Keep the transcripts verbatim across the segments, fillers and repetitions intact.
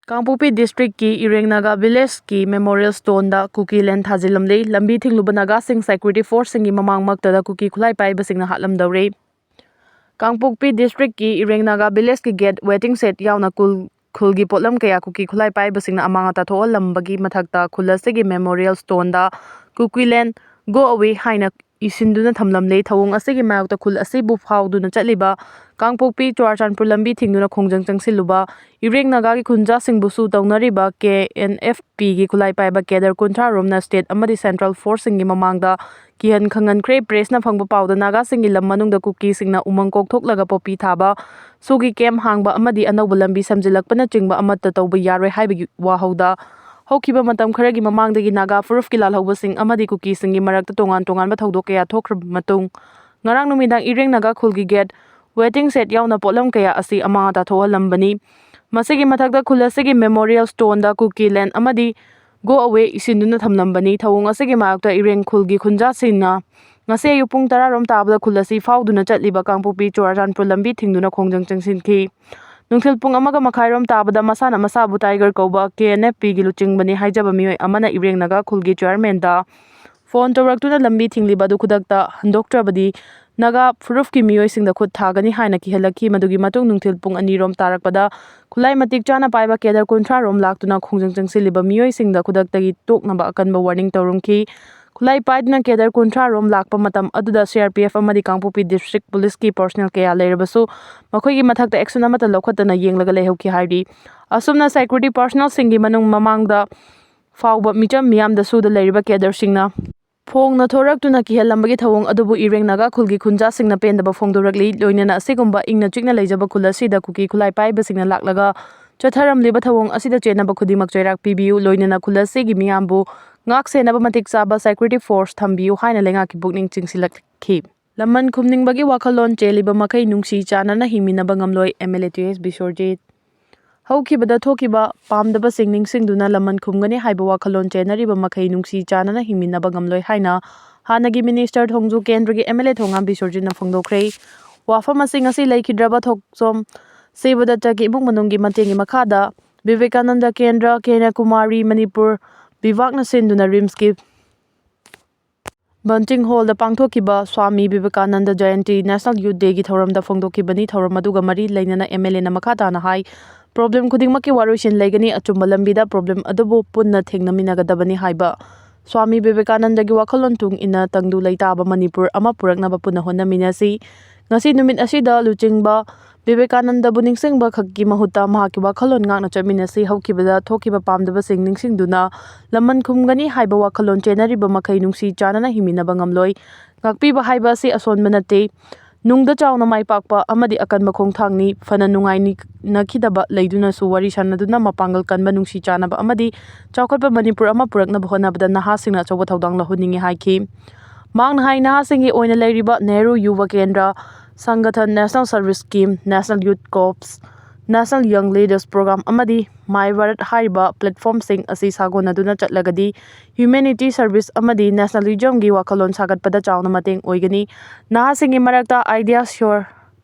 ꯀꯥꯡꯄꯣꯛꯄꯤ ꯗꯤꯁꯇ꯭ꯔꯤꯛꯀꯤ ꯏꯔꯦꯡ ꯅꯥꯒꯥ ꯚꯤꯂꯦꯖꯀꯤ ꯃꯦꯃꯣꯔꯤꯌꯦꯜ ꯁ꯭ꯇꯣꯟꯗ ꯀꯨꯀꯤ ꯂꯦꯟ ꯊꯥꯖꯤꯜꯂꯝꯂꯤ꯫ ꯂꯝꯕꯤ ꯊꯤꯡꯂꯨꯕ ꯅꯥꯒꯥꯁꯤꯡ ꯁꯦꯀ꯭ꯌꯨꯔꯤꯇꯤ ꯐꯣꯔꯁꯁꯤꯡꯒꯤ ꯃꯃꯥꯡꯃꯛꯇꯗ ꯀꯨꯀꯤ ꯈꯨꯠꯂꯥꯏ ꯄꯥꯏꯕꯁꯤꯡꯅ ꯍꯥꯠꯂꯝꯗꯧꯔꯤ꯫ ꯀꯥꯡꯄꯣꯛꯄꯤ ꯗꯤꯁꯇ꯭ꯔꯤꯛꯀꯤ ꯏꯔꯦꯡ ꯅꯥꯒꯥ ꯚꯤꯂꯦꯖꯀꯤ ꯒꯦꯠ ꯋꯦꯇꯤꯡ ꯁꯦꯠ ꯌꯥꯎꯅ ꯀꯨꯜ-, ꯈꯨꯜꯒꯤ ꯄꯣꯠꯂꯝ ꯀꯌꯥ ꯀꯨꯀꯤ ꯈꯨꯠꯂꯥꯏ ꯄꯥꯏꯕꯁꯤꯡꯅ ꯑꯃꯥꯡ ꯑꯇꯥ ꯊꯣꯛꯍꯜꯂꯝꯕꯒꯤ ꯃꯊꯛꯇ ꯈꯨꯜ ꯑꯁꯤꯒꯤ ꯃꯦꯃꯣꯔꯤꯌꯦꯜ ꯁ꯭ꯇꯣꯟꯗ ꯀꯨꯀꯤ ꯂꯦꯟ ꯒꯣ ꯑꯋꯦ ꯍꯥꯏꯅ ꯏꯁꯤꯟꯗꯨꯅ ꯊꯝꯂꯝꯂꯦ꯫ ꯊꯧꯑꯣꯡ ꯑꯁꯤꯒꯤ ꯃꯥꯌꯣꯛꯇ ꯈꯨꯜ ꯑꯁꯤꯕꯨ ꯐꯥꯎꯗꯨꯅ ꯆꯠꯂꯤꯕ ꯀꯥꯡꯄꯣꯛꯄꯤ ꯆꯨꯔꯥꯆꯥꯟꯄꯨꯔ ꯂꯝꯕꯤ ꯊꯤꯡꯗꯨꯅ ꯈꯣꯡꯖꯪ ꯆꯪꯁꯤꯜꯂꯨꯕ ꯏꯔꯦꯡ ꯅꯥꯒꯥꯒꯤ ꯈꯨꯟꯖꯥꯁꯤꯡꯕꯨꯁꯨ ꯇꯧꯅꯔꯤꯕ ꯀꯦ ꯑꯦꯟ ꯑꯦꯐ ꯄꯤꯒꯤ ꯈꯨꯠꯂꯥꯏ ꯄꯥꯏꯕ ꯀꯦꯗꯔ ꯀꯨꯟꯊ꯭ꯔꯥ ꯔꯣꯝꯅ ꯁ꯭ꯇꯦꯠ ꯑꯃꯗꯤ ꯁꯦꯟꯇ꯭ꯔꯦꯜ ꯐꯣꯔꯁꯁꯤꯡꯒꯤ ꯃꯃꯥꯡꯗ ꯀꯤꯍꯟ ꯈꯪꯍꯟꯈ꯭ꯔꯦ꯫ ꯄ꯭ꯔꯦꯁꯅ ꯐꯪꯕ ꯄꯥꯎꯗ ꯅꯥꯒꯥꯁꯤꯡꯒꯤ ꯂꯝ ꯃꯅꯨꯡꯗ ꯀꯨꯀꯤꯁꯤꯡꯅ ꯎꯃꯪ ꯀꯣꯛꯊꯣꯛꯂꯒ ꯄꯣꯄꯤ ꯊꯥꯕ, ꯁꯣꯒꯤ ꯀꯦꯝ ꯍꯥꯡꯕ ꯑꯃꯗꯤ ꯑꯅꯧꯕ ꯂꯝꯕꯤ ꯁꯦꯝꯖꯤꯜꯂꯛꯄꯅꯆꯤꯡꯕ ꯑꯃꯠꯇ ꯇꯧꯕ ꯌꯥꯔꯣꯏ ꯍꯥꯏꯕꯒꯤ ꯋꯥꯍꯧꯗ ꯍꯧꯈꯤꯕ ꯃꯇꯝ ꯈꯔꯒꯤ ꯃꯃꯥꯡꯗꯒꯤ ꯅꯥꯒꯥ ꯐꯨꯔꯨꯞꯀꯤ ꯂꯥꯜꯍꯧꯕꯁꯤꯡ ꯑꯃꯗꯤ ꯀꯨꯀꯤꯁꯤꯡꯒꯤ ꯃꯔꯛꯇ ꯇꯣꯉꯥꯟ ꯇꯣꯉꯥꯟꯕ ꯊꯧꯗꯣꯛ ꯀꯌꯥ ꯊꯣꯛꯈ꯭ꯔꯕ ꯃꯇꯨꯡ, ꯉꯔꯥꯡ ꯅꯨꯃꯤꯗꯥꯡ ꯏꯔꯦꯡ ꯅꯥꯒꯥ ꯈꯨꯜꯒꯤ ꯒꯦꯠ ꯋꯦꯇꯤꯡ ꯁꯦꯠ ꯌꯥꯎꯅ ꯄꯣꯠꯂꯝ ꯀꯌꯥ ꯑꯁꯤ ꯑꯃꯥꯡ ꯑꯇꯥ ꯊꯣꯛꯍꯜꯂꯝꯕꯅꯤ꯫ ꯃꯁꯤꯒꯤ ꯃꯊꯛꯇ ꯈꯨꯜ ꯑꯁꯤꯒꯤ ꯃꯦꯃꯣꯔꯤꯌꯦꯜ ꯁ꯭ꯇꯣꯟꯗ ꯀꯨꯀꯤ ꯂꯦꯟ ꯑꯃꯗꯤ ꯒꯣ ꯑꯋꯦ ꯏꯁꯤꯟꯗꯨꯅ ꯊꯝꯂꯝꯕꯅꯤ꯫ ꯊꯧꯑꯣꯡ ꯑꯁꯤꯒꯤ ꯃꯥꯌꯣꯛꯇ ꯏꯔꯦꯡ ꯈꯨꯜꯒꯤ ꯈꯨꯟꯖꯥꯁꯤꯡꯅ ꯉꯁꯤ ꯑꯌꯨꯛ ꯄꯨꯡ ꯇꯔꯥ ꯔꯣꯝ ꯇꯥꯕꯗ ꯈꯨꯜ ꯑꯁꯤ ꯐꯥꯎꯗꯨꯅ ꯆꯠꯂꯤꯕ ꯀꯥꯡꯄꯣꯛꯄꯤ ꯆꯨꯔꯥꯆꯥꯟꯄꯨꯔ ꯂꯝꯕꯤ ꯊꯤꯡꯗꯨꯅ ꯈꯣꯡꯖꯪ ꯆꯪꯁꯤꯟꯈꯤ꯫ ꯅꯨꯡꯊꯤꯜ ꯄꯨꯡ ꯑꯃꯒ ꯃꯈꯥꯏ ꯔꯣꯝ ꯇꯥꯕꯗ ꯃꯁꯥꯅ ꯃꯁꯥꯕꯨ ꯇꯥꯏꯒꯔ ꯀꯧꯕ ꯀꯦ ꯑꯦꯟ ꯑꯦꯐ ꯄꯤꯒꯤ ꯂꯨꯆꯤꯡꯕꯅꯤ ꯍꯥꯏꯖꯕ ꯃꯤꯑꯣꯏ ꯑꯃꯅ ꯏꯔꯦꯡ ꯅꯥꯒꯥ ꯈꯨꯜꯒꯤ ꯆꯤꯌꯔꯃꯦꯟꯗ ꯐꯣꯟ ꯇꯧꯔꯛꯇꯨꯅ ꯂꯝꯕꯤ ꯊꯤꯡꯂꯤꯕ ꯑꯗꯨ ꯈꯨꯗꯛꯇ ꯍꯟꯗꯣꯛꯇ꯭ꯔꯕꯗꯤ ꯅꯥꯒꯥ ꯐꯨꯔꯨꯞꯀꯤ ꯃꯤꯑꯣꯏꯁꯤꯡꯗ ꯈꯨꯠ ꯊꯥꯒꯅꯤ ꯍꯥꯏꯅ ꯀꯤꯍꯜꯂꯛꯈꯤ꯫ ꯃꯗꯨꯒꯤ ꯃꯇꯨꯡ ꯅꯨꯡꯊꯤꯜ ꯄꯨꯡ ꯑꯅꯤ ꯔꯣꯝ ꯇꯥꯔꯛꯄꯗ ꯈꯨꯠꯂꯥꯏ ꯃꯇꯤꯛ ꯆꯥꯅ ꯄꯥꯏꯕ ꯀꯦꯗꯔ ꯀꯨꯟꯊ꯭ꯔꯥ ꯔꯣꯝ ꯂꯥꯛꯇꯨꯅ ꯈꯣꯡꯖꯪ ꯆꯪꯁꯤꯜꯂꯤꯕ ꯃꯤꯑꯣꯏꯁꯤꯡꯗ ꯈꯨꯗꯛꯇꯒꯤ ꯇꯣꯛꯅꯕ ꯑꯀꯟꯕ ꯋꯥꯔꯅꯤꯡ ꯇꯧꯔꯝꯈꯤ꯫ ꯈꯨꯠꯂꯥꯏ ꯄꯥꯏꯗꯨꯅ ꯀꯦꯗꯔ ꯀꯨꯟꯊ꯭ꯔꯥ ꯔꯣꯝ ꯂꯥꯛꯄ ꯃꯇꯝ ꯑꯗꯨꯗ ꯁꯤ ꯑꯥꯔ ꯄꯤ ꯑꯦꯐ ꯑꯃꯗꯤ ꯀꯥꯡꯄꯣꯛꯄꯤ ꯗꯤꯁꯇ꯭ꯔꯤꯛ ꯄꯨꯂꯤꯁꯀꯤ ꯄꯔꯁꯅꯦꯜ ꯀꯌꯥ ꯂꯩꯔꯕꯁꯨ ꯃꯈꯣꯏꯒꯤ ꯃꯊꯛꯇ ꯑꯦꯛꯁꯟ ꯑꯃꯠꯇ ꯂꯧꯈꯠꯇꯅ ꯌꯦꯡꯂꯒ ꯂꯩꯍꯧꯈꯤ ꯍꯥꯏꯔꯤ꯫ ꯑꯁꯨꯝꯅ ꯁꯦꯀ꯭ꯌꯨꯔꯤꯇꯤ ꯄꯔꯁꯅꯦꯜꯁꯤꯡꯒꯤ ꯃꯅꯨꯡ ꯃꯃꯥꯡꯗ ꯐꯥꯎꯕ ꯃꯤꯆꯝ ꯃꯤꯌꯥꯝꯗ ꯁꯨꯗ ꯂꯩꯔꯤꯕ ꯀꯦꯗꯔꯁꯤꯡꯅ ꯐꯣꯡꯅ ꯊꯣꯔꯛꯇꯨꯅ ꯀꯤꯍꯜꯂꯝꯕꯒꯤ ꯊꯧꯑꯣꯡ ꯑꯗꯨꯕꯨ ꯏꯔꯦꯡ ꯅꯥꯒꯥ ꯈꯨꯜꯒꯤ ꯈꯨꯟꯖꯥꯁꯤꯡꯅ ꯄꯦꯟꯗꯕ ꯐꯣꯡꯗꯣꯔꯛꯂꯤ꯫ ꯂꯣꯏꯅꯅ ꯑꯁꯤꯒꯨꯝꯕ ꯏꯪꯅ ꯆꯤꯛꯅ ꯂꯩꯖꯕ ꯈꯨꯜ ꯑꯁꯤꯗ ꯀꯨꯀꯤ ꯈꯨꯠꯂꯥꯏ ꯄꯥꯏꯕꯁꯤꯡꯅ ꯂꯥꯛꯂꯒ ꯆꯠꯊꯔꯝꯂꯤꯕ ꯊꯧꯑꯣꯡ ꯑꯁꯤꯗ ꯆꯦꯟꯅꯕ ꯈꯨꯗꯤꯡꯃꯛ ꯆꯩꯔꯥꯛ ꯄꯤꯕꯤꯌꯨ, ꯂꯣꯏꯅꯅ ꯈꯨꯜ ꯑꯁꯤꯒꯤ ꯃꯤꯌꯥꯝꯕꯨ ꯉꯥꯛ ꯁꯦꯟꯅꯕ ꯃꯇꯤꯛ ꯆꯥꯕ ꯁꯦꯀ꯭ꯌꯨꯔꯤꯇꯤ ꯐꯣꯔꯁ ꯊꯝꯕꯤꯌꯨ ꯍꯥꯏꯅ ꯂꯩꯉꯥꯛꯀꯤ ꯄꯨꯛꯅꯤꯡ ꯆꯤꯡꯁꯤꯜꯂꯛꯈꯤ꯫ ꯂꯃꯟ ꯈꯨꯝꯅꯤꯡꯕꯒꯤ ꯋꯥꯈꯜꯂꯣꯟ ꯆꯦꯜꯂꯤꯕ ꯃꯈꯩ ꯅꯨꯡꯁꯤ ꯆꯥꯟꯅꯅ ꯍꯤꯡꯃꯤꯟꯅꯕ ꯉꯝꯂꯣꯏ, ꯑꯦꯝ ꯑꯦꯜ ꯑꯦ ꯇꯤ ꯑꯦꯁ ꯕꯤꯁ꯭ꯋꯔꯖꯤꯠ꯫ ꯍꯧꯈꯤꯕꯗ ꯊꯣꯛꯈꯤꯕ ꯄꯥꯝꯗꯕꯁꯤꯡ ꯅꯤꯡꯁꯤꯡꯗꯨꯅ ꯂꯃꯟ ꯈꯨꯝꯒꯅꯤ ꯍꯥꯏꯕ ꯋꯥꯈꯜꯂꯣꯟ ꯆꯦꯟꯅꯔꯤꯕ ꯃꯈꯩ ꯅꯨꯡꯁꯤ ꯆꯥꯟꯅꯅ ꯍꯤꯡꯃꯤꯟꯅꯕ ꯉꯝꯂꯣꯏ ꯍꯥꯏꯅ ꯍꯥꯟꯅꯒꯤ ꯃꯤꯅꯤꯁꯇꯔ ꯊꯣꯡꯖꯨ ꯀꯦꯟꯗ꯭ꯔꯒꯤ ꯑꯦꯝ ꯑꯦꯜ ꯑꯦ ꯊꯣꯉꯥꯝ ꯕꯤꯁ꯭ꯋꯔꯖꯤꯠꯅ ꯐꯣꯡꯗꯣꯛꯈ꯭ꯔꯦ꯫ ꯋꯥꯐꯝ ꯑꯁꯤ ꯉꯁꯤ ꯂꯩꯈꯤꯗ꯭ꯔꯕ ꯊꯣꯛꯆꯣꯝ ꯁꯤꯕꯗꯠꯇꯒꯤ ꯏꯃꯨꯡ ꯃꯅꯨꯡꯒꯤ ꯃꯇꯦꯡꯒꯤ ꯃꯈꯥꯗ ꯕꯤꯕꯦꯀꯥꯅꯟꯗ ꯀꯦꯟꯗ꯭ꯔ, ꯀꯦꯅ꯭ꯌꯥꯀꯨꯃꯥꯔꯤ, ꯃꯅꯤꯄꯨꯔ ꯚꯤꯚꯥꯛꯅ ꯁꯤꯟꯗꯨꯅ ꯔꯤꯝꯁꯀꯤ ꯕꯟꯇꯤꯡ ꯍꯣꯜꯗ ꯄꯥꯡꯊꯣꯛꯈꯤꯕ ꯁ꯭ꯋꯥꯃꯤ ꯕꯤꯕꯦꯀꯥꯅꯟꯗ ꯖꯌꯟꯇꯤ ꯅꯦꯁꯅꯦꯜ ꯌꯨꯠ ꯗꯦꯒꯤ ꯊꯧꯔꯝꯗ ꯐꯣꯡꯗꯣꯛꯈꯤꯕꯅꯤ꯫ ꯊꯧꯔꯝ ꯑꯗꯨꯒ ꯃꯔꯤ ꯂꯩꯅꯅ ꯑꯦꯝ ꯑꯦꯜ ꯑꯦꯅ ꯃꯈꯥ ꯇꯥꯅ ꯍꯥꯏ, ꯄ꯭ꯔꯣꯕ꯭ꯂꯦꯝ ꯈꯨꯗꯤꯡꯃꯛꯀꯤ ꯋꯥꯔꯣꯏꯁꯤꯟ ꯂꯩꯒꯅꯤ, ꯑꯆꯨꯝꯕ ꯂꯝꯕꯤꯗ ꯄ꯭ꯔꯣꯕ꯭ꯂꯦꯝ ꯑꯗꯨꯕꯨ ꯄꯨꯟꯅ ꯊꯦꯡꯅꯃꯤꯟꯅꯒꯗꯕꯅꯤ ꯍꯥꯏꯕ ꯁ꯭ꯋꯥꯃꯤ ꯕꯤꯕꯦꯀꯥꯅꯟꯗꯒꯤ ꯋꯥꯈꯜꯂꯣꯟ ꯇꯨꯡ ꯏꯟꯅ ꯇꯪꯗꯨ ꯂꯩꯇꯥꯕ ꯃꯅꯤꯄꯨꯔ ꯑꯃ ꯄꯨꯔꯛꯅꯕ ꯄꯨꯟꯅ ꯍꯣꯠꯅꯃꯤꯟꯅꯁꯤ꯫ ꯉꯁꯤ ꯅꯨꯃꯤꯠ ꯑꯁꯤꯗ ꯂꯨꯆꯤꯡꯕ ꯕꯤꯕꯦꯀꯥꯅꯟꯗꯕꯨ ꯅꯤꯡꯁꯤꯡꯕ ꯈꯛꯀꯤ ꯃꯍꯨꯠꯇ ꯃꯍꯥꯛꯀꯤ ꯋꯥꯈꯜꯂꯣꯟ ꯉꯥꯛꯅ ꯆꯠꯃꯤꯟꯅꯁꯤ꯫ ꯍꯧꯈꯤꯕꯗ ꯊꯣꯛꯈꯤꯕ ꯄꯥꯝꯗꯕꯁꯤꯡ ꯅꯤꯡꯁꯤꯡꯗꯨꯅ ꯂꯃꯟ ꯈꯨꯝꯒꯅꯤ ꯍꯥꯏꯕ ꯋꯥꯈꯜꯂꯣꯟ ꯆꯦꯟꯅꯔꯤꯕ ꯃꯈꯩ ꯅꯨꯡꯁꯤ ꯆꯥꯟꯅꯅ ꯍꯤꯡꯃꯤꯟꯅꯕ ꯉꯝꯂꯣꯏ꯫ ꯉꯥꯛꯄꯤꯕ ꯍꯥꯏꯕ ꯑꯁꯤ ꯑꯁꯣꯟꯕ ꯅꯠꯇꯦ꯫ ꯅꯨꯡꯗ ꯆꯥꯎꯅ ꯃꯥꯏ ꯄꯥꯛꯄ ꯑꯃꯗꯤ ꯑꯀꯟꯕ ꯈꯣꯡꯊꯥꯡꯅꯤ꯫ ꯐꯅ ꯅꯨꯡꯉꯥꯏꯅꯈꯤꯗꯕ ꯂꯩꯗꯨꯅꯁꯨ ꯋꯥꯔꯤ ꯁꯥꯟꯅꯗꯨꯅ ꯃꯄꯥꯡꯒꯜ ꯀꯟꯕ, ꯅꯨꯡꯁꯤ ꯆꯥꯟꯅꯕ ꯑꯃꯗꯤ ꯆꯥꯎꯈꯠꯄ ꯃꯅꯤꯄꯨꯔ ꯑꯃ ꯄꯨꯔꯛꯅꯕ ꯍꯣꯠꯅꯕꯗ ꯅꯍꯥꯁꯤꯡꯅ ꯑꯆꯧꯕ ꯊꯧꯗꯥꯡ ꯂꯧꯍꯟꯅꯤꯡꯏ ꯍꯥꯏꯈꯤ꯫ ꯃꯍꯥꯛꯅ ꯍꯥꯏ, ꯅꯍꯥꯁꯤꯡꯒꯤ ꯑꯣꯏꯅ ꯂꯩꯔꯤꯕ ꯅꯦꯍꯔꯨ ꯌꯨꯕ ꯀꯦꯟꯗ꯭ꯔ, ꯁꯪꯒꯊꯟ, ꯅꯦꯁꯅꯦꯜ ꯁꯔꯚꯤꯁ ꯁ꯭ꯀꯤꯝ, ꯅꯦꯁꯅꯦꯜ ꯌꯨꯠ ꯀꯣꯔꯞꯁ, ꯅꯦꯁꯅꯦꯜ ꯌꯪ ꯂꯤꯗꯔꯁ ꯄ꯭ꯔꯣꯒ꯭ꯔꯥꯝ ꯑꯃꯗꯤ ꯃꯥꯏ ꯚꯥꯔꯠ ꯍꯥꯏꯔꯤꯕ ꯄ꯭ꯂꯦꯠꯐꯣꯝꯁꯤꯡ ꯑꯁꯤ ꯁꯥꯒꯣꯟꯅꯗꯨꯅ ꯆꯠꯂꯒꯗꯤ ꯍ꯭ꯌꯨꯃꯦꯅꯤꯇꯤ ꯁꯔꯚꯤꯁ ꯑꯃꯗꯤ ꯅꯦꯁꯅꯦꯂꯤꯖꯝꯒꯤ ꯋꯥꯈꯜꯂꯣꯟ ꯁꯥꯒꯠꯄꯗ ꯆꯥꯎꯅ ꯃꯇꯦꯡ ꯑꯣꯏꯒꯅꯤ꯫ ꯅꯍꯥꯁꯤꯡꯒꯤ ꯃꯔꯛꯇ ꯑꯥꯏꯗꯤꯌꯥ ꯁꯤꯌꯔ,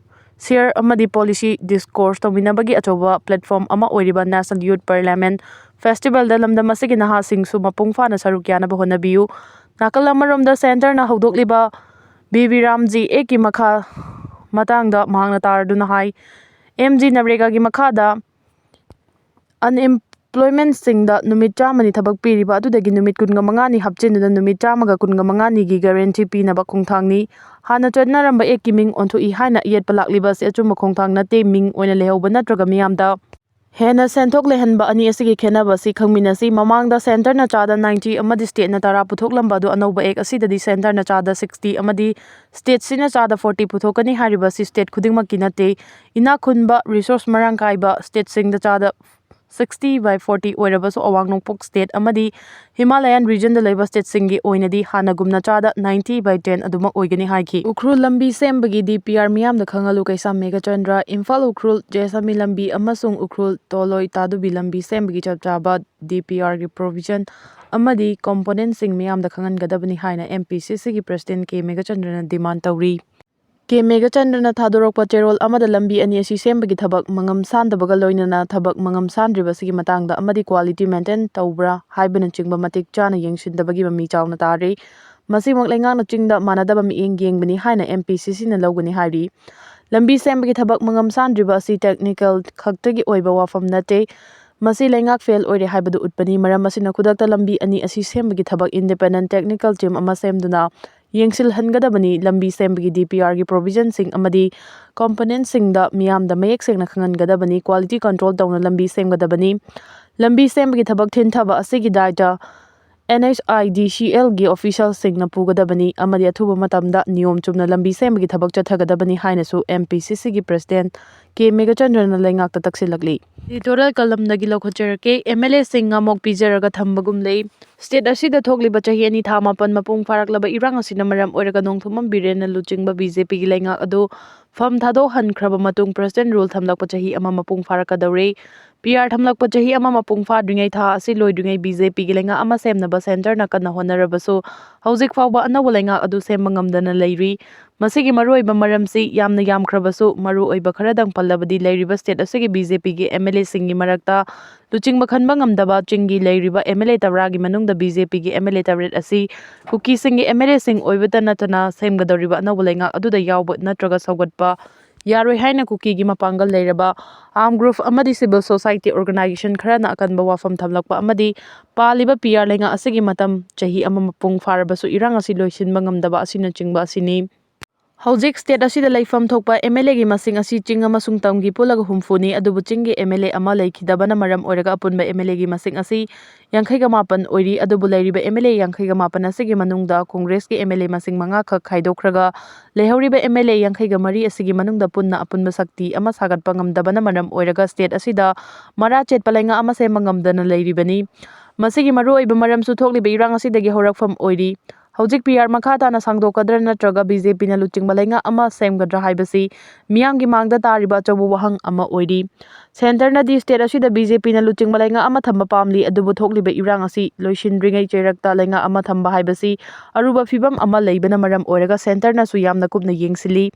ꯁꯤꯌꯔ ꯑꯃꯗꯤ ꯄꯣꯂꯤꯁꯤ ꯗꯤꯁꯀꯣꯔꯁ ꯇꯧꯃꯤꯟꯅꯕꯒꯤ ꯑꯆꯧꯕ ꯄ꯭ꯂꯦꯠꯐꯣꯝ ꯑꯃ ꯑꯣꯏꯔꯤꯕ ꯅꯦꯁꯅꯦꯜ ꯌꯨꯠ ꯄꯥꯔꯂꯤꯌꯥꯃꯦꯟꯠ ꯐꯦꯁꯇꯤꯚꯦꯜꯗ ꯂꯝꯗꯝ ꯑꯁꯤꯒꯤ ꯅꯍꯥꯁꯤꯡꯁꯨ ꯃꯄꯨꯡ ꯐꯥꯅ ꯁꯔꯨꯛ ꯌꯥꯅꯕ ꯍꯣꯠꯅꯕꯤꯌꯨ꯫ ꯅꯥꯀꯜ ꯑꯃꯔꯣꯝꯗ ꯁꯦꯟꯇꯔꯅ ꯍꯧꯗꯣꯛꯂꯤꯕ ꯕꯤ ꯕꯤ ꯔꯥꯝꯖꯤ ꯑꯦꯛꯀꯤ ꯃꯈꯥ ꯃꯇꯥꯡꯗ ꯃꯍꯥꯛꯅ ꯇꯥꯔꯗꯨꯅ ꯍꯥꯏ, ꯑꯦꯝ ꯖꯤ ꯅꯔꯦꯒꯥꯒꯤ ꯃꯈꯥꯗ ꯑꯟꯑꯦꯝꯄ꯭ꯂꯣꯏꯃꯦꯟꯠꯁꯤꯡꯗ ꯅꯨꯃꯤꯠ ꯆꯥꯝꯃꯅꯤ ꯊꯕꯛ ꯄꯤꯔꯤꯕ ꯑꯗꯨꯗꯒꯤ ꯅꯨꯃꯤꯠ ꯀꯨꯟꯒ ꯃꯉꯥꯅꯤ ꯍꯥꯞꯆꯤꯟꯗꯨꯅ ꯅꯨꯃꯤꯠ ꯆꯥꯝꯃꯒ ꯀꯨꯟꯒ ꯃꯉꯥꯅꯤꯒꯤ ꯒꯥꯔꯦꯟꯇꯤ ꯄꯤꯅꯕ ꯈꯣꯡꯊꯥꯡꯅꯤ꯫ ꯍꯥꯟꯅ ꯆꯠꯅꯔꯝꯕ ꯑꯦꯛꯀꯤ ꯃꯤꯡ ꯑꯣꯟꯊꯣꯛꯏ ꯍꯥꯏꯅ ꯌꯦꯠꯄ ꯂꯥꯛꯂꯤꯕ ꯑꯁꯤ ꯑꯆꯨꯝꯕ ꯈꯣꯡꯊꯥꯡ ꯅꯠꯇꯦ꯫ ꯃꯤꯡ ꯑꯣꯏꯅ ꯂꯩꯍꯧꯕ ꯅꯠꯇ꯭ꯔꯒ ꯃꯤꯌꯥꯝꯗ ꯍꯦꯟꯅ ꯁꯦꯟꯊꯣꯛ ꯂꯩꯍꯟꯕ ꯑꯅꯤ ꯑꯁꯤꯒꯤ ꯈꯦꯠꯅꯕ ꯑꯁꯤ ꯈꯪꯃꯤꯟꯅꯁꯤ꯫ ꯃꯃꯥꯡꯗ ꯁꯦꯟꯇꯔꯅ ꯆꯥꯗ ꯅꯥꯏꯟꯇꯤ ꯑꯃꯗꯤ ꯁ꯭ꯇꯦꯠꯅ ꯇꯔꯥ ꯄꯨꯊꯣꯛꯂꯝꯕ ꯑꯗꯨ ꯑꯅꯧꯕ ꯑꯦꯛ ꯑꯁꯤꯗꯗꯤ ꯁꯦꯟꯇꯔꯅ ꯆꯥꯗ ꯁꯤꯛꯁꯇꯤ ꯑꯃꯗꯤ ꯁ꯭ꯇꯦꯠꯁꯤꯅ ꯆꯥꯗ ꯐꯣꯔꯇꯤ ꯄꯨꯊꯣꯛꯀꯅꯤ ꯍꯥꯏꯔꯤꯕ ꯑꯁꯤ ꯁ꯭ꯇꯦꯠ ꯈꯨꯗꯤꯡꯃꯛꯀꯤ ꯅꯠꯇꯦ꯫ ꯏꯅꯥꯛ ꯈꯨꯟꯕ, ꯔꯤꯁꯣꯔꯁ ꯃꯔꯥꯡ ꯀꯥꯏꯕ ꯁ꯭ꯇꯦꯠꯁꯤꯡꯗ ꯆꯥꯗ sixty by forty ꯑꯣꯏꯔꯕꯁꯨ ꯑꯋꯥꯡ ꯅꯣꯡꯄꯣꯛ ꯁ꯭ꯇꯦꯠ ꯑꯃꯗꯤ ꯍꯤꯃꯥꯂꯌꯥꯟ ꯔꯤꯖꯟꯗ ꯂꯩꯕ ꯁ꯭ꯇꯦꯠꯁꯤꯡꯒꯤ ꯑꯣꯏꯅꯗꯤ ꯍꯥꯟꯅꯒꯨꯝꯅ ꯆꯥꯗ ninety by ten ꯑꯗꯨꯃꯛ ꯑꯣꯏꯒꯅꯤ ꯍꯥꯏꯈꯤ꯫ ꯎꯈ꯭ꯔꯨꯜ ꯂꯝꯕꯤ ꯁꯦꯝꯕꯒꯤ D P R ꯃꯤꯌꯥꯝꯗ ꯈꯪꯍꯜꯂꯨ꯫ ꯀꯩꯁꯥꯝ ꯃꯦꯘꯆꯟꯗ꯭ꯔ꯫ ꯏꯝꯐꯥꯜ ꯎꯈ꯭ꯔꯨꯜ ꯖꯦꯁꯥꯃꯤ ꯂꯝꯕꯤ ꯑꯃꯁꯨꯡ ꯎꯈ꯭ꯔꯨꯜ ꯇꯣꯂꯣꯏ ꯇꯥꯗꯨꯕꯤ ꯂꯝꯕꯤ ꯁꯦꯝꯕꯒꯤ ꯆꯞ ꯆꯥꯕ D P Rꯒꯤ provision ꯑꯃꯗꯤ componentꯁꯤꯡ ꯃꯤꯌꯥꯝꯗ ꯈꯪꯍꯟꯒꯗꯕꯅꯤ ꯍꯥꯏꯅ M P C Cꯒꯤ president K ꯃꯦꯘꯆꯟꯗ꯭ꯔꯅ demand ꯇꯧꯔꯤ꯫ ꯀꯦ ꯃꯦꯘꯆꯟꯗ꯭ꯔꯅ ꯊꯥꯗꯣꯔꯛꯄ ꯆꯦꯔꯣꯜ ꯑꯃꯗ ꯂꯝꯕꯤ ꯑꯅꯤ ꯑꯁꯤ ꯁꯦꯝꯕꯒꯤ ꯊꯕꯛ ꯃꯉꯝ ꯁꯥꯟꯗꯕꯒ ꯂꯣꯏꯅꯅ ꯊꯕꯛ ꯃꯉꯝ ꯁꯥꯟꯗ꯭ꯔꯤꯕ ꯑꯁꯤꯒꯤ ꯃꯇꯥꯡꯗ ꯑꯃꯗꯤ quality maintain ꯇꯧꯕ꯭ꯔꯥ ꯍꯥꯏꯕꯅꯆꯤꯡꯕ ꯃꯇꯤꯛ ꯆꯥꯅ ꯌꯦꯡꯁꯤꯟꯗꯕꯒꯤ ꯃꯃꯤ ꯆꯥꯎꯅ ꯇꯥꯔꯤ꯫ ꯃꯁꯤꯃꯛ ꯂꯩꯉꯥꯛꯅ ꯆꯤꯡꯗ ꯃꯥꯟꯅꯗꯕ ꯃꯤꯠꯌꯦꯡ ꯌꯦꯡꯕꯅꯤ ꯍꯥꯏꯅ M P C C ꯅ ꯂꯧꯒꯅꯤ ꯍꯥꯏꯔꯤ꯫ ꯂꯝꯕꯤ ꯁꯦꯝꯕꯒꯤ ꯊꯕꯛ ꯃꯉꯝ ꯁꯥꯟꯗ꯭ꯔꯤꯕ ꯑꯁꯤ technical ꯈꯛꯇꯒꯤ ꯑꯣꯏꯕ ꯋꯥꯐꯝ ꯅꯠꯇꯦ꯫ ꯃꯁꯤ ꯂꯩꯉꯥꯛ fail ꯑꯣꯏꯔꯦ ꯍꯥꯏꯕꯗꯨ ꯎꯠꯄꯅꯤ꯫ ꯃꯔꯝ ꯑꯁꯤꯅ ꯈꯨꯗꯛꯇ ꯂꯝꯕꯤ ꯑꯅꯤ ꯑꯁꯤ ꯁꯦꯝꯕꯒꯤ ꯊꯕꯛ independent technical team ꯑꯃ ꯁꯦꯝꯗꯨꯅ ꯌꯦꯡꯁꯤꯜꯍꯟꯒꯗꯕꯅꯤ꯫ ꯂꯝꯕꯤ ꯁꯦꯝꯕꯒꯤ D P R ꯒꯤ provision ꯁꯤꯡ ꯑꯃꯗꯤ component ꯁꯤꯡꯗ ꯃꯤꯌꯥꯝꯗ ꯃꯌꯦꯛ ꯁꯦꯡꯅ ꯈꯪꯍꯟꯒꯗꯕꯅꯤ꯫ Quality control ꯇꯧꯅ ꯂꯝꯕꯤ ꯁꯦꯝꯒꯗꯕꯅꯤ꯫ ꯂꯝꯕꯤ ꯁꯦꯝꯕꯒꯤ ꯊꯕꯛ ꯊꯤꯟꯊꯕ ꯑꯁꯤꯒꯤ ꯗꯥꯏꯇ N H I D C L ꯒꯤ official ꯁꯤꯡꯅ ꯄꯨꯒꯗꯕꯅꯤ ꯑꯃꯗꯤ ꯑꯊꯨꯕ ꯃꯇꯝꯗ ꯅꯤꯌꯣꯝ ꯆꯨꯝꯅ ꯂꯝꯕꯤ ꯁꯦꯝꯕꯒꯤ ꯊꯕꯛ ꯆꯠꯊꯒꯗꯕꯅꯤ ꯍꯥꯏꯅꯁꯨ M P C C ꯒꯤ president ꯀꯦ ꯃꯦꯘꯆꯟꯗ꯭ꯔꯅ ꯂꯩꯉꯥꯛꯇ ꯇꯛꯁꯤꯜꯂꯛꯂꯤ꯫ Editorial column ꯗꯒꯤ ꯂꯧꯈꯠꯆꯔꯛꯀꯦ꯫ M L A ꯁꯤꯡ ꯉꯥꯃꯣꯛ ꯄꯤꯖꯔꯒ ꯊꯝꯕꯒꯨꯝ ꯂꯩ꯫ State ꯑꯁꯤꯗ ꯊꯣꯛꯂꯤꯕ ꯆꯍꯤ ꯑꯅꯤ ꯊꯥ ꯃꯥꯄꯟ ꯃꯄꯨꯡ ꯐꯥꯔꯛꯂꯕ ꯏꯔꯥꯡ ꯑꯁꯤꯅ ꯃꯔꯝ ꯑꯣꯏꯔꯒ ꯅꯣꯡꯊꯣꯝꯕꯝ ꯕꯤꯔꯦꯟꯅ ꯂꯨꯆꯤꯡꯕ B J P ꯒꯤ ꯂꯩꯉꯥꯛ ꯑꯗꯨ ꯐꯝ ꯊꯥꯗꯣꯛꯍꯟꯈ꯭ꯔꯕ ꯃꯇꯨꯡ president rule ꯊꯝꯂꯛꯄ ꯆꯍꯤ ꯑꯃ ꯃꯄꯨꯡ ꯐꯥꯔꯛꯀꯗꯧꯔꯦ꯫ P R ꯊꯝꯂꯛꯄ ꯆꯍꯤ ꯑꯃ ꯃꯄꯨꯡ ꯐꯥꯗ꯭ꯔꯤꯉꯩ ꯊꯥ ꯑꯁꯤ ꯂꯣꯏꯗ꯭ꯔꯤꯉꯩ B J P ꯒꯤ ꯂꯩꯉꯥꯛ ꯑꯃ ꯁꯦꯝꯅꯕ centre ꯅ ꯀꯟꯅ ꯍꯣꯠꯅꯔꯕꯁꯨ ꯍꯧꯖꯤꯛ ꯐꯥꯎꯕ ꯑꯅꯧꯕ ꯂꯩꯉꯥꯛ ꯑꯗꯨ ꯁꯦꯝꯕ ꯉꯝꯗꯅ ꯂꯩꯔꯤ꯫ ꯃꯁꯤꯒꯤ ꯃꯔꯨꯑꯣꯏꯕ ꯃꯔꯝꯁꯤ ꯌꯥꯝꯅ ꯌꯥꯝꯈ꯭ꯔꯕꯁꯨ ꯃꯔꯨꯑꯣꯏꯕ ꯈꯔꯗꯪ ꯄꯜꯂꯕꯗꯤ ꯂꯩꯔꯤꯕ state ꯑꯁꯤꯒꯤ B J P ꯒꯤ M L A ꯁꯤꯡꯒꯤ ꯃꯔꯛꯇ ꯂꯨꯆꯤꯡꯕ ꯈꯟꯕ ꯉꯝꯗꯕ ꯆꯤꯡꯒꯤ ꯂꯩꯔꯤꯕ M L A ꯇꯔꯥꯒꯤ ꯃꯅꯨꯡꯗ B J P ꯒꯤ M L A ꯇꯔꯦꯠ ꯑꯁꯤ ꯀꯨꯀꯤꯁꯤꯡꯒꯤ M L A ꯁꯤꯡ ꯑꯣꯏꯕꯇ ꯅꯠꯇꯅ ꯁꯦꯝꯒꯗꯧꯔꯤꯕ ꯑꯅꯧꯕ ꯂꯩꯉꯥꯛ ꯑꯗꯨꯗ ꯌꯥꯎꯕ ꯅꯠꯇ꯭ꯔꯒ ꯁꯧꯒꯠꯄ ꯌꯥꯔꯣꯏ ꯍꯥꯏꯅ ꯀꯨꯀꯤꯒꯤ ꯃꯄꯥꯡꯒꯜ ꯂꯩꯔꯕ arm group ꯑꯃꯗꯤ civil society organisation ꯈꯔꯅ ꯑꯀꯟꯕ ꯋꯥꯐꯝ ꯊꯝꯂꯛꯄ ꯑꯃꯗꯤ ꯄꯥꯜꯂꯤꯕ P R ꯂꯩꯉꯥꯛ ꯑꯁꯤꯒꯤ ꯃꯇꯝ ꯆꯍꯤ ꯑꯃ ꯃꯄꯨꯡ ꯐꯥꯔꯕꯁꯨ ꯏꯔꯥꯡ ꯑꯁꯤ ꯂꯣꯏꯁꯤꯟꯕ ꯉꯝꯗꯕ ꯑꯁꯤꯅꯆꯤꯡꯕ ꯑꯁꯤꯅꯤ꯫ ꯍꯧꯖꯤꯛ state ꯑꯁꯤꯗ ꯂꯩꯐꯝ ꯊꯣꯛꯄ M L A ꯒꯤ ꯃꯁꯤꯡ ꯑꯁꯤ ꯆꯤꯡ ꯑꯃꯁꯨꯡ ꯇꯝꯒꯤ ꯄꯨꯜꯂꯒ ꯍꯨꯝꯐꯨꯅꯤ, ꯑꯗꯨꯕꯨ ꯆꯤꯡꯒꯤ M L A ꯑꯃ ꯂꯩꯈꯤꯗꯕꯅ ꯃꯔꯝ ꯑꯣꯏꯔꯒ ꯑꯄꯨꯟꯕ M L A ꯒꯤ ꯃꯁꯤꯡ ꯑꯁꯤ ꯌꯥꯡꯈꯩꯒ ꯃꯥꯄꯟ ꯑꯣꯏꯔꯤ꯫ ꯑꯗꯨꯕꯨ ꯂꯩꯔꯤꯕ M L A ꯌꯥꯡꯈꯩꯒ ꯃꯥꯄꯟ ꯑꯁꯤꯒꯤ ꯃꯅꯨꯡꯗ Congress ꯀꯤ M L A ꯃꯁꯤꯡ ꯃꯉꯥ ꯈꯛ ꯈꯥꯏꯗꯣꯛꯈ꯭ꯔꯒ ꯂꯩꯍꯧꯔꯤꯕ M L A ꯌꯥꯡꯈꯩꯒ ꯃꯔꯤ ꯑꯁꯤꯒꯤ ꯃꯅꯨꯡꯗ ꯄꯨꯟꯅ ꯑꯄꯨꯟꯕ ꯁꯛꯇꯤ ꯑꯃ ꯁꯥꯒꯠꯄ ꯉꯝꯗꯕꯅ ꯃꯔꯝ ꯑꯣꯏꯔꯒ state ꯑꯁꯤꯗ ꯃꯔꯥ ꯆꯦꯠꯄ ꯂꯩꯉꯥꯛ ꯑꯃ ꯁꯦꯝꯕ ꯉꯝꯗꯅ ꯂꯩꯔꯤꯕꯅꯤ꯫ ꯃꯁꯤꯒꯤ ꯃꯔꯨꯑꯣꯏꯕ ꯃꯔꯝꯁꯨ ꯊꯣꯛꯂꯤꯕ ꯏꯔꯥꯡ ꯑꯁꯤꯗꯒꯤ ꯍꯧꯔꯛꯐꯝ ꯑꯣꯏꯔꯤ꯫ ꯍꯧꯖꯤꯛ ꯄꯤ ꯑꯥꯔ ꯃꯈꯥ ꯇꯥꯅ ꯁꯥꯡꯗꯣꯛꯀꯗ꯭ꯔꯥ ꯅꯠꯇ꯭ꯔꯒ ꯕꯤ ꯖꯦ ꯄꯤꯅ ꯂꯨꯆꯤꯡꯕ ꯂꯩꯉꯥꯛ ꯑꯃ ꯁꯦꯝꯒꯗ꯭ꯔꯥ ꯍꯥꯏꯕꯁꯤ ꯃꯤꯌꯥꯝꯒꯤ ꯃꯥꯡꯗ ꯇꯥꯔꯤꯕ ꯑꯆꯧꯕ ꯋꯥꯍꯪ ꯑꯃ ꯑꯣꯏꯔꯤ꯫ ꯁꯦꯟꯇꯔꯅꯗꯤ ꯁ꯭ꯇꯦꯠ ꯑꯁꯤꯗ ꯕꯤ ꯖꯦ ꯄꯤꯅ ꯂꯨꯆꯤꯡꯕ ꯂꯩꯉꯥꯛ ꯑꯃ ꯊꯝꯕ ꯄꯥꯝꯂꯤ, ꯑꯗꯨꯕꯨ ꯊꯣꯛꯂꯤꯕ ꯏꯔꯥꯡ ꯑꯁꯤ ꯂꯣꯏꯁꯤꯟꯗ꯭ꯔꯤꯉꯩ ꯆꯩꯔꯛꯇ ꯂꯩꯉꯥꯛ ꯑꯃ ꯊꯝꯕ ꯍꯥꯏꯕꯁꯤ ꯑꯔꯨꯕ ꯐꯤꯕꯝ ꯑꯃ ꯂꯩꯕꯅ ꯃꯔꯝ ꯑꯣꯏꯔꯒ ꯁꯦꯟꯇꯔꯅꯁꯨ ꯌꯥꯝꯅ ꯀꯨꯞꯅ ꯌꯦꯡꯁꯤꯜꯂꯤ꯫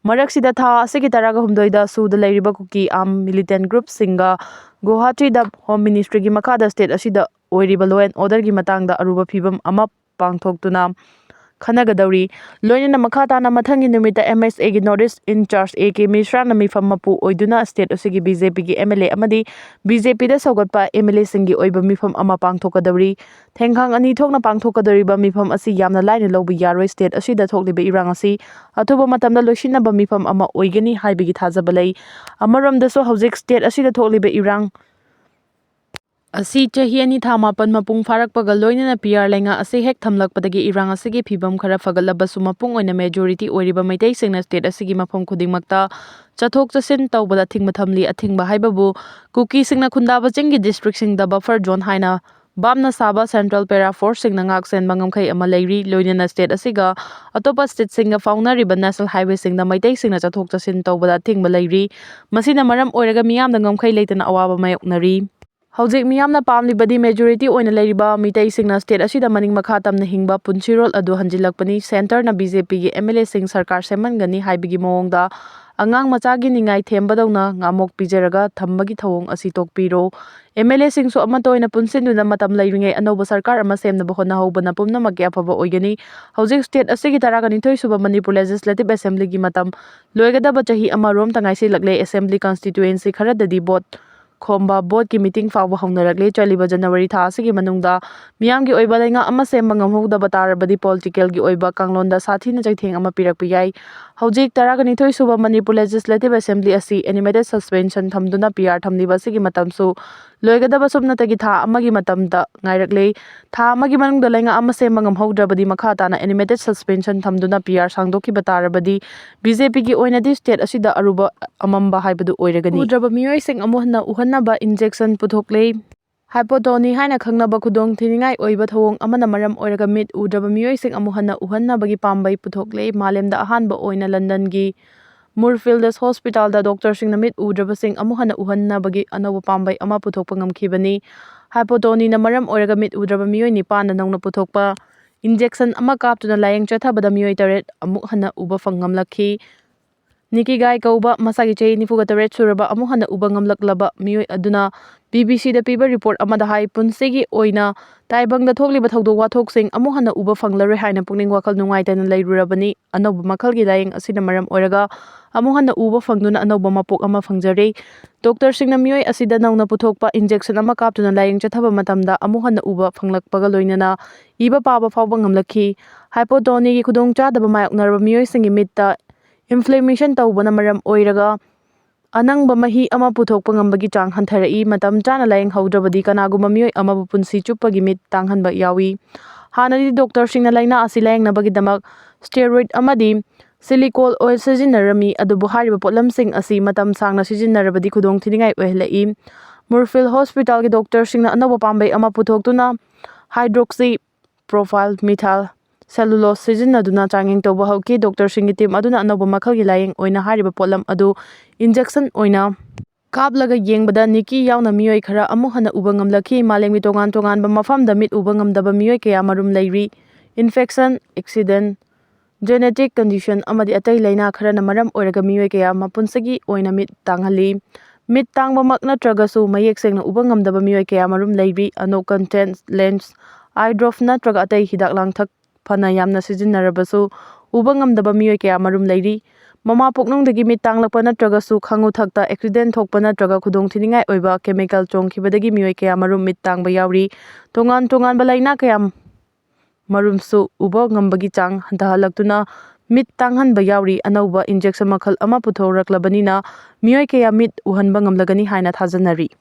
ꯃꯔꯛꯁꯤꯗ ꯊꯥ ꯑꯁꯤꯒꯤ ꯇꯔꯥꯒ ꯍꯨꯝꯗꯣꯏꯗ ꯁꯨꯗ ꯂꯩꯔꯤꯕ ꯀꯨꯀꯤ ꯑꯥꯔꯝ ꯃꯤꯂꯤꯇꯦꯟ ꯒ꯭ꯔꯨꯞꯁꯤꯡꯒ ꯒꯨꯋꯥꯍꯥꯇꯤꯗ ꯍꯣꯝ ꯃꯤꯅꯤꯁꯇ꯭ꯔꯤꯒꯤ ꯃꯈꯥꯗ ꯁ꯭ꯇꯦꯠ ꯑꯁꯤꯗ ꯑꯣꯏꯔꯤꯕ ꯂꯣ ꯑꯦꯟ ꯑꯣꯔꯗꯔꯒꯤ ꯃꯇꯥꯡꯗ ꯑꯔꯨꯕ ꯐꯤꯕꯝ ꯑꯃ ꯄꯥꯡꯊꯣꯛꯇꯨꯅ ꯈꯟꯅꯒꯗꯧꯔꯤ꯫ ꯂꯣꯏꯅꯅ ꯃꯈꯥ ꯇꯥꯅ ꯃꯊꯪꯒꯤ ꯅꯨꯃꯤꯠꯇ ꯑꯦꯝ ꯑꯦꯁ ꯑꯦꯒꯤ north east in-charge A K ꯃꯤꯁ꯭ꯔꯥꯅ ꯃꯤꯐꯝ ꯃꯄꯨ ꯑꯣꯏꯗꯨꯅ ꯁ꯭ꯇꯦꯠ ꯑꯁꯤꯒꯤ ꯕꯤ ꯖꯦ ꯄꯤꯒꯤ ꯑꯦꯝ ꯑꯦꯜ ꯑꯦ ꯑꯃꯗꯤ ꯕꯤ ꯖꯦ ꯄꯤꯗ ꯁꯧꯒꯠꯄ ꯑꯦꯝ ꯑꯦꯜ ꯑꯦꯁꯤꯡꯒꯤ ꯑꯣꯏꯕ ꯃꯤꯐꯝ ꯑꯃ ꯄꯥꯡꯊꯣꯛꯀꯗꯧꯔꯤ꯫ ꯊꯦꯡꯈꯥꯡ ꯑꯅꯤ ꯊꯣꯛꯅ ꯄꯥꯡꯊꯣꯛꯀꯗꯧꯔꯤꯕ ꯃꯤꯐꯝ ꯑꯁꯤ ꯌꯥꯝꯅ ꯂꯥꯏꯅ ꯂꯧꯕ ꯌꯥꯔꯣꯏ꯫ ꯁ꯭ꯇꯦꯠ ꯑꯁꯤꯗ ꯊꯣꯛꯂꯤꯕ ꯏꯔꯥꯡ ꯑꯁꯤ ꯑꯊꯨꯕ ꯃꯇꯝꯗ ꯂꯣꯏꯁꯤꯟꯅꯕ ꯃꯤꯐꯝ ꯑꯃ ꯑꯣꯏꯒꯅꯤ ꯍꯥꯏꯕꯒꯤ ꯊꯥꯖꯕ ꯂꯩ꯫ ꯑꯃꯔꯣꯝꯗꯁꯨ ꯍꯧꯖꯤꯛ ꯁ꯭ꯇꯦꯠ ꯑꯁꯤꯗ ꯊꯣꯛꯂꯤꯕ ꯏꯔꯥꯡ ꯑꯁꯤ ꯆꯍꯤ ꯑꯅꯤ ꯊꯥ ꯃꯥꯄꯟ ꯃꯄꯨꯡ ꯐꯥꯔꯛꯄꯒ ꯂꯣꯏꯅꯅ ꯄꯤ ꯑꯥꯔ ꯂꯩꯉꯥꯛ ꯑꯁꯤ ꯍꯦꯛ ꯊꯝꯂꯛꯄꯗꯒꯤ ꯏꯔꯥꯡ ꯑꯁꯤꯒꯤ ꯐꯤꯕꯝ ꯈꯔ ꯐꯒꯠꯂꯕꯁꯨ, ꯃꯄꯨꯡ ꯑꯣꯏꯅ ꯃꯦꯖꯣꯔꯤꯇꯤ ꯑꯣꯏꯔꯤꯕ ꯃꯩꯇꯩꯁꯤꯡꯅ ꯁ꯭ꯇꯦꯠ ꯑꯁꯤꯒꯤ ꯃꯐꯝ ꯈꯨꯗꯤꯡꯃꯛꯇ ꯆꯠꯊꯣꯛ ꯆꯠꯁꯤꯟ ꯇꯧꯕꯗ ꯑꯊꯤꯡꯕ ꯊꯝꯂꯤ꯫ ꯑꯊꯤꯡꯕ ꯍꯥꯏꯕꯕꯨ ꯀꯨꯀꯤꯁꯤꯡꯅ ꯈꯨꯟꯗꯥꯕ ꯆꯤꯡꯒꯤ ꯗꯤꯁꯇ꯭ꯔꯤꯛꯁꯤꯡꯗ ꯕꯐꯔ ꯖꯣꯟ ꯍꯥꯏꯅ ꯚꯥꯞꯅ ꯁꯥꯕ ꯁꯦꯟꯇ꯭ꯔꯦꯜ ꯄꯦꯔꯥ ꯐꯣꯔꯁꯁꯤꯡꯅ ꯉꯥꯛ ꯁꯦꯟꯕ ꯉꯝꯈꯩ ꯑꯃ ꯂꯩꯔꯤ꯫ ꯂꯣꯏꯅꯅ ꯁ꯭ꯇꯦꯠ ꯑꯁꯤꯒ ꯑꯇꯣꯞꯄ ꯁ꯭ꯇꯦꯠꯁꯤꯡꯒ ꯐꯥꯎꯅꯔꯤꯕ ꯅꯦꯁꯅꯦꯜ ꯍꯥꯏꯋꯦꯁꯤꯡꯗ ꯃꯩꯇꯩꯁꯤꯡꯅ ꯆꯠꯊꯣꯛ ꯆꯠꯁꯤꯟ ꯇꯧꯕꯗ ꯑꯊꯤꯡꯕ ꯂꯩꯔꯤ꯫ ꯃꯁꯤꯅ ꯃꯔꯝ ꯑꯣꯏꯔꯒ ꯃꯤꯌꯥꯝꯅ ꯉꯝꯈꯩ ꯂꯩꯇꯅ ꯑꯋꯥꯕ ꯃꯥꯌꯣꯛꯅꯔꯤ꯫ ꯍꯧꯖꯤꯛ ꯃꯤꯌꯥꯝꯅ ꯄꯥꯝꯂꯤꯕꯗꯤ ꯃꯦꯖꯣꯔꯤꯇꯤ ꯑꯣꯏꯅ ꯂꯩꯔꯤꯕ ꯃꯤꯇꯩꯁꯤꯡꯅ ꯁ꯭ꯇꯦꯠ ꯑꯁꯤꯗ ꯃꯅꯤꯡ ꯃꯈꯥ ꯇꯝꯅ ꯍꯤꯡꯕ ꯄꯨꯟꯁꯤꯔꯣꯜ ꯑꯗꯨ ꯍꯟꯖꯤꯜꯂꯛꯄꯅꯤ꯫ ꯁꯦꯟꯇꯔꯅ ꯕꯤ ꯖꯦ ꯄꯤꯒꯤ ꯑꯦꯝ ꯑꯦꯜ ꯑꯦꯁꯤꯡ ꯁꯔꯀꯥꯔ ꯁꯦꯝꯍꯟꯒꯅꯤ ꯍꯥꯏꯕꯒꯤ ꯃꯑꯣꯡꯗ ꯑꯉꯥꯡ ꯃꯆꯥꯒꯤ ꯅꯤꯡꯉꯥꯏ ꯊꯦꯝꯕꯗꯧꯅ ꯉꯥꯃꯣꯛ ꯄꯤꯖꯔꯒ ꯊꯝꯕꯒꯤ ꯊꯧꯑꯣꯡ ꯑꯁꯤ ꯇꯣꯛꯄꯤꯔꯣ꯫ ꯑꯦꯝ ꯑꯦꯜ ꯑꯦꯁꯤꯡꯁꯨ ꯑꯃꯠꯇ ꯑꯣꯏꯅ ꯄꯨꯟꯁꯤꯟꯗꯨꯅ ꯃꯇꯝ ꯂꯩꯔꯤꯉꯩ ꯑꯅꯧꯕ ꯁꯔꯀꯥꯔ ꯑꯃ ꯁꯦꯝꯅꯕ ꯍꯣꯠꯅꯍꯧꯕꯅ ꯄꯨꯝꯅꯃꯛꯀꯤ ꯑꯐꯕ ꯑꯣꯏꯒꯅꯤ꯫ ꯍꯧꯖꯤꯛ ꯁ꯭ꯇꯦꯠ ꯑꯁꯤꯒꯤ ꯇꯔꯥꯒ ꯅꯤꯊꯣꯏ ꯁꯨꯕ ꯃꯅꯤꯄꯨꯔ ꯂꯦꯖꯤꯁꯂꯦꯇꯤꯚ ꯑꯦꯁꯦꯝꯕ꯭ꯂꯤꯒꯤ ꯃꯇꯝ ꯂꯣꯏꯒꯗꯕ ꯆꯍꯤ ꯑꯃꯔꯣꯝꯇ ꯉꯥꯏꯁꯤꯜꯂꯛꯂꯦ꯫ ꯑꯦꯁꯦꯝꯕ꯭ꯂꯤ ꯀꯟꯁꯇꯤꯇ꯭ꯌꯨꯑꯦꯟꯁꯤ ꯈꯔꯗꯗꯤ ꯚꯣꯠ ꯈꯣꯝꯕ, ꯚꯣꯠꯀꯤ ꯃꯤꯇꯤꯡ ꯐꯥꯎꯕ ꯍꯧꯅꯔꯛꯂꯦ꯫ ꯆꯠꯂꯤꯕ ꯖꯅꯋꯥꯔꯤ ꯊꯥ ꯑꯁꯤꯒꯤ ꯃꯅꯨꯡꯗ ꯃꯤꯌꯥꯝꯒꯤ ꯑꯣꯏꯕ ꯂꯩꯉꯥꯛ ꯑꯃ ꯁꯦꯝꯕ ꯉꯝꯍꯧꯗꯕ ꯇꯥꯔꯕꯗꯤ ꯄꯣꯂꯤꯇꯤꯀꯦꯜꯒꯤ ꯑꯣꯏꯕ ꯀꯥꯡꯂꯣꯟꯗ ꯁꯥꯊꯤꯅ ꯆꯩꯊꯦꯡ ꯑꯃ ꯄꯤꯔꯛꯄ ꯌꯥꯏ꯫ ꯍꯧꯖꯤꯛ ꯇꯔꯥꯒ ꯅꯤꯊꯣꯏ ꯁꯨꯕ ꯃꯅꯤꯄꯨꯔ ꯂꯦꯖꯤꯁꯂꯦꯇꯤꯚ ꯑꯦꯁꯦꯝꯕ꯭ꯂꯤ ꯑꯁꯤ ꯑꯦꯅꯤꯃꯦꯇꯦꯗ ꯁꯁꯄꯦꯟꯁꯟ ꯊꯝꯗꯨꯅ ꯄꯤ ꯑꯥꯔ ꯊꯝꯂꯤꯕ ꯑꯁꯤꯒꯤ ꯃꯇꯝꯁꯨ ꯂꯣꯏꯒꯗꯕ ꯁꯨꯞꯅꯇꯒꯤ ꯊꯥ ꯑꯃꯒꯤ ꯃꯇꯝꯗ ꯉꯥꯏꯔꯛꯂꯦ꯫ ꯊꯥ ꯑꯃꯒꯤ ꯃꯅꯨꯡꯗ ꯂꯩꯉꯥꯛ ꯑꯃ ꯁꯦꯝꯕ ꯉꯝꯍꯧꯗ꯭ꯔꯕꯗꯤ ꯃꯈꯥ ꯇꯥꯅ ꯑꯦꯅꯤꯃꯦꯇꯦꯗ ꯁꯁꯄꯦꯟꯁꯟ ꯊꯝꯗꯨꯅ ꯄꯤ ꯑꯥꯔ ꯁꯥꯡꯗꯣꯛꯈꯤꯕ ꯇꯥꯔꯕꯗꯤ ꯕꯤ ꯖꯦ ꯄꯤꯒꯤ ꯑꯣꯏꯅꯗꯤ ꯁ꯭ꯇꯦꯠ ꯑꯁꯤꯗ ꯑꯔꯨꯕ ꯑꯃꯝꯕ ꯍꯥꯏꯕꯗꯨ ꯑꯣꯏꯔꯒꯅꯤ꯫ ꯎꯗ꯭ꯔꯕ ꯃꯤꯑꯣꯏꯁꯤꯡ ꯑꯃꯨꯛ ꯍꯟꯅ ꯎꯍꯟꯅꯕ ꯏꯟꯖꯦꯛꯁꯟ ꯄꯨꯊꯣꯛꯂꯦ꯫ Hypotony ꯍꯥꯏꯅ ꯈꯪꯅꯕ ꯈꯨꯗꯣꯡ ꯊꯤꯅꯤꯡꯉꯥꯏ ꯑꯣꯏꯕ ꯊꯧꯑꯣꯡ ꯑꯃꯅ ꯃꯔꯝ ꯑꯣꯏꯔꯒ ꯃꯤꯠ ꯎꯗ꯭ꯔꯕ ꯃꯤꯑꯣꯏꯁꯤꯡ ꯑꯃꯨꯛ ꯍꯟꯅ ꯎꯍꯟꯅꯕꯒꯤ ꯄꯥꯝꯕꯩ ꯄꯨꯊꯣꯛꯂꯦ꯫ ꯃꯥꯂꯦꯝꯗ ꯑꯍꯥꯟꯕ ꯑꯣꯏꯅ ꯂꯟꯗꯟꯒꯤ Moorfields Hospitalꯗ ꯗꯣꯛꯇꯔꯁꯤꯡꯅ ꯃꯤꯠ ꯎꯗ꯭ꯔꯕꯁꯤꯡ ꯑꯃꯨꯛ ꯍꯟꯅ ꯎꯍꯟꯅꯕꯒꯤ ꯑꯅꯧꯕ ꯄꯥꯝꯕꯩ ꯑꯃ ꯄꯨꯊꯣꯛꯄ ꯉꯝꯈꯤꯕꯅꯤ꯫ Hypotonyꯅ ꯃꯔꯝ ꯑꯣꯏꯔꯒ ꯃꯤꯠ ꯎꯗ꯭ꯔꯕ ꯃꯤꯑꯣꯏ ꯅꯤꯄꯥꯟꯅ ꯅꯧꯅ ꯄꯨꯊꯣꯛꯄ injection ꯑꯃ ꯀꯥꯞꯇꯨꯅ ꯂꯥꯌꯦꯡ ꯆꯠꯊꯕꯗ ꯃꯤꯑꯣꯏ ꯇꯔꯦꯠ ꯑꯃꯨꯛ ꯍꯟꯅ ꯎꯕ ꯐꯪ ꯉꯝꯂꯛꯈꯤ꯫ ꯅꯤꯀꯤ ꯒꯥꯏ ꯀꯧꯕ ꯃꯁꯥꯒꯤ ꯆꯍꯤ ꯅꯤꯐꯨꯒ ꯇꯔꯦꯠ ꯁꯨꯔꯕ ꯑꯃꯨꯛ ꯍꯟꯅ ꯎꯕ ꯉꯝꯂꯛꯂꯕ ꯃꯤꯑꯣꯏ ꯑꯗꯨꯅ BBCꯗ ꯄꯤꯕ report ꯑꯃꯗ ꯍꯥꯏ, ꯄꯨꯟꯁꯤꯒꯤ ꯑꯣꯏꯅ ꯇꯥꯏꯕꯪꯗ ꯊꯣꯛꯂꯤꯕ ꯊꯧꯗꯣꯛ ꯋꯥꯊꯣꯛꯁꯤꯡ ꯑꯃꯨꯛ ꯍꯟꯅ ꯎꯕ ꯐꯪꯂꯔꯣꯏ ꯍꯥꯏꯅ ꯄꯨꯛꯅꯤꯡ ꯋꯥꯈꯜ ꯅꯨꯡꯉꯥꯏꯇꯅ ꯂꯩꯔꯨꯔꯕꯅꯤ꯫ ꯑꯅꯧꯕ ꯃꯈꯜꯒꯤ ꯂꯥꯌꯦꯡ ꯑꯁꯤꯅ ꯃꯔꯝ ꯑꯣꯏꯔꯒ ꯑꯃꯨꯛ ꯍꯟꯅ ꯎꯕ ꯐꯪꯗꯨꯅ ꯑꯅꯧꯕ ꯃꯄꯣꯛ ꯑꯃ ꯐꯪꯖꯔꯦ꯫ ꯗꯣꯛꯇꯔꯁꯤꯡꯅ ꯃꯤꯑꯣꯏ ꯑꯁꯤꯗ ꯅꯧꯅ ꯄꯨꯊꯣꯛꯄ injection ꯑꯃ ꯀꯥꯞꯇꯨꯅ ꯂꯥꯌꯦꯡ ꯆꯠꯊꯕ ꯃꯇꯝꯗ ꯑꯃꯨꯛ ꯍꯟꯅ ꯎꯕ ꯐꯪꯂꯛꯄꯒ ꯂꯣꯏꯅꯅ ꯏꯕ ꯄꯥꯕ ꯐꯥꯎꯕ ꯉꯝꯂꯛꯈꯤ꯫ Hypotonyꯒꯤ ꯈꯨꯗꯣꯡꯆꯥꯗꯕ ꯃꯥꯌꯣꯛꯅꯔꯕ ꯃꯤꯑꯣꯏꯁꯤꯡꯒꯤ ꯃꯤꯠꯇ inflammation ꯇꯧꯕꯅ ꯃꯔꯝ ꯑꯣꯏꯔꯒ ꯑꯅꯪꯕ ꯃꯍꯤ ꯑꯃ ꯄꯨꯊꯣꯛꯄ ꯉꯝꯕꯒꯤ ꯆꯥꯡ ꯍꯟꯊꯔꯛꯏ꯫ ꯃꯇꯝ ꯆꯥꯅ ꯂꯥꯌꯦꯡꯍꯧꯗ꯭ꯔꯕꯗꯤ ꯀꯅꯥꯒꯨꯝꯕ ꯃꯤꯑꯣꯏ ꯑꯃꯕꯨ ꯄꯨꯟꯁꯤ ꯆꯨꯞꯄꯒꯤ ꯃꯤꯠ ꯇꯥꯡꯍꯟꯕ ꯌꯥꯎꯏ꯫ ꯍꯥꯟꯅꯗꯤ ꯗꯣꯛꯇꯔꯁꯤꯡꯅ ꯂꯥꯏꯅꯥ ꯑꯁꯤ ꯂꯥꯌꯦꯡꯅꯕꯒꯤꯗꯃꯛ steroid ꯑꯃꯗꯤ silicone oil ꯁꯤꯖꯤꯟꯅꯔꯝꯃꯤ, ꯑꯗꯨꯕꯨ ꯍꯥꯏꯔꯤꯕ ꯄꯣꯠꯂꯝꯁꯤꯡ ꯑꯁꯤ ꯃꯇꯝ ꯁꯥꯡꯅ ꯁꯤꯖꯤꯟꯅꯔꯕꯗꯤ ꯈꯨꯗꯣꯡꯊꯤꯅꯤꯡꯉꯥꯏ ꯑꯣꯏꯍꯜꯂꯛꯏ꯫ Moorfields Hospitalꯒꯤ ꯗꯣꯛꯇꯔꯁꯤꯡꯅ ꯑꯅꯧꯕ ꯄꯥꯝꯕꯩ ꯑꯃ ꯄꯨꯊꯣꯛꯇꯨꯅ hydroxy propyl methyl cellulose ꯁꯤꯖꯤꯟꯅꯗꯨꯅ ꯆꯥꯡꯌꯦꯡ ꯇꯧꯕ ꯍꯧꯈꯤ꯫ ꯗꯣꯛꯇꯔꯁꯤꯡꯒꯤ team ꯑꯗꯨꯅ ꯑꯅꯧꯕ ꯃꯈꯜꯒꯤ ꯂꯥꯌꯦꯡ ꯑꯣꯏꯅ ꯍꯥꯏꯔꯤꯕ ꯄꯣꯠꯂꯝ ꯑꯗꯨ injection ꯑꯣꯏꯅ ꯀꯥꯞꯂꯒ ꯌꯦꯡꯕꯗ ꯅꯤꯀꯤ ꯌꯥꯎꯅ ꯃꯤꯑꯣꯏ ꯈꯔ ꯑꯃꯨꯛ ꯍꯟꯅ ꯎꯕ ꯉꯝꯂꯛꯈꯤ꯫ ꯃꯥꯂꯦꯝꯒꯤ ꯇꯣꯉꯥꯟ ꯇꯣꯉꯥꯟꯕ ꯃꯐꯝꯗ ꯃꯤꯠ ꯎꯕ ꯉꯝꯗꯕ ꯃꯤꯑꯣꯏ ꯀꯌꯥ ꯃꯔꯨꯝ ꯂꯩꯔꯤ꯫ Infection, accident, genetic condition ꯑꯃꯗꯤ ꯑꯇꯩ ꯂꯥꯏꯅꯥ ꯈꯔꯅ ꯃꯔꯝ ꯑꯣꯏꯔꯒ ꯃꯤꯑꯣꯏ ꯀꯌꯥ ꯃꯄꯨꯟꯁꯤꯒꯤ ꯑꯣꯏꯅ ꯃꯤꯠ ꯇꯥꯡꯍꯜꯂꯤ꯫ ꯃꯤꯠ ꯇꯥꯡꯕꯃꯛ ꯅꯠꯇ꯭ꯔꯒꯁꯨ ꯃꯌꯦꯛ ꯁꯦꯡꯅ ꯎꯕ ꯉꯝꯗꯕ ꯃꯤꯑꯣꯏ ꯀꯌꯥ ꯃꯔꯨꯝ ꯂꯩꯔꯤ꯫ ꯑꯅꯣꯛ contact lens, eye drop ꯅꯠꯇ꯭ꯔꯒ ꯑꯇꯩ ꯍꯤꯗꯥꯛ ꯂꯥꯡꯊꯛ ꯐꯅ ꯌꯥꯝꯅ ꯁꯤꯖꯤꯟꯅꯔꯕꯁꯨ ꯎꯕ ꯉꯝꯗꯕ ꯃꯤꯑꯣꯏ ꯀꯌꯥ ꯃꯔꯨꯝ ꯂꯩꯔꯤ꯫ ꯃꯃꯥ ꯄꯣꯛꯅꯨꯡꯗꯒꯤ ꯃꯤꯠ ꯇꯥꯡꯂꯛꯄ ꯅꯠꯇ꯭ꯔꯒꯁꯨ ꯈꯥꯉꯨ ꯊꯛꯇ accident ꯊꯣꯛꯄ ꯅꯠꯇ꯭ꯔꯒ ꯈꯨꯗꯣꯡꯊꯤꯅꯤꯡꯉꯥꯏ ꯑꯣꯏꯕ chemical ꯆꯣꯡꯈꯤꯕꯗꯒꯤ ꯃꯤꯑꯣꯏ ꯀꯌꯥ ꯃꯔꯨꯝ ꯃꯤꯠ ꯇꯥꯡꯕ ꯌꯥꯎꯔꯤ꯫ ꯇꯣꯉꯥꯟ ꯇꯣꯉꯥꯟꯕ ꯂꯥꯏꯅꯥ ꯀꯌꯥ ꯃꯔꯨꯝꯁꯨ ꯎꯕ ꯉꯝꯕꯒꯤ ꯆꯥꯡ ꯍꯟꯊꯍꯜꯂꯛꯇꯨꯅ ꯃꯤꯠ ꯇꯥꯡꯍꯟꯕ ꯌꯥꯎꯔꯤ꯫ ꯑꯅꯧꯕ injection ꯃꯈꯜ ꯑꯃ ꯄꯨꯊꯣꯔꯛꯂꯕꯅꯤꯅ ꯃꯤꯑꯣꯏ ꯀꯌꯥ ꯃꯤꯠ ꯎꯍꯟꯕ ꯉꯝꯂꯒꯅꯤ ꯍꯥꯏꯅ ꯊꯥꯖꯅꯔꯤ꯫